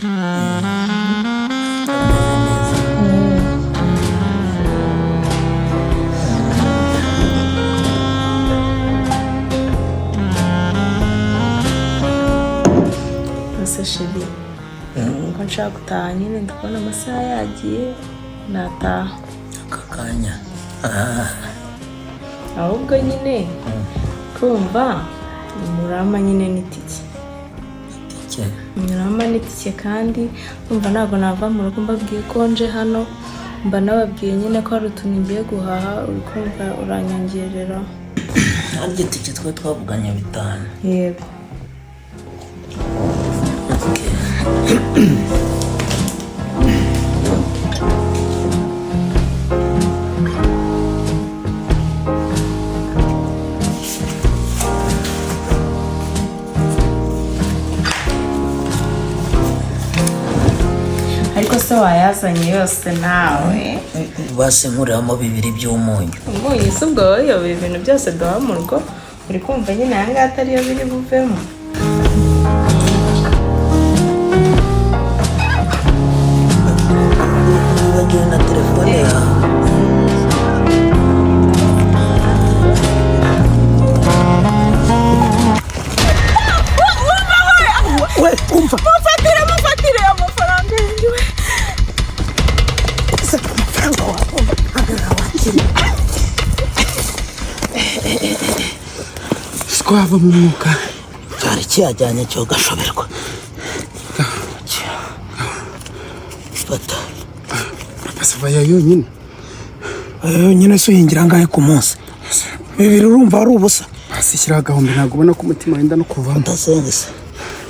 Ameze neza. Ese chéri, ngo nshaka gutaha nyine, ndabona amasaha yagiye, nataha. Aka kanya? Ah. Ahubwo nyine kumva murama nyine n'itike. Itike? Murama n'itike, kandi umva, ntabwo nava mu rugo mbabwiye ko nje hano, mba nababwiye nyine ko hari utuntu ngiye guhaha. Uri kumva, uranyongerera. Harya itike twari twavuganye 5? Yego. Okay. Ariko se wayazanye yose nawe? Basi nkuriramo bibiri by'umunyu. Umunyu se ubwo wayoboye ibintu byose duha mu rugo? Uri kumva nyine aya ngaya atariyo biri buvemo. Wibagiwe na telefone yawe. We, umva. Mufatire, mufatire amafaranga yanjye we! Se amafaranga wawe, hagarara wakire. Twava mu mwuka. Cyari kiyajyanye cyo gashoberwa. Fata. Papa Sava ya yonyine. Ayo yonyine se uhingira angahe ku munsi? 2 urumva ari ubusa? Hasi shyiraho agahumbi, ntabwo ubona ko umutima wenda no kuvamo? Utasengese,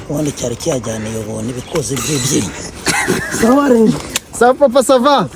ubundi cyari kiyajyaniye ubuntu ibikozi by'ibyinyo. Sawa rero. Sawa, Papa Sava.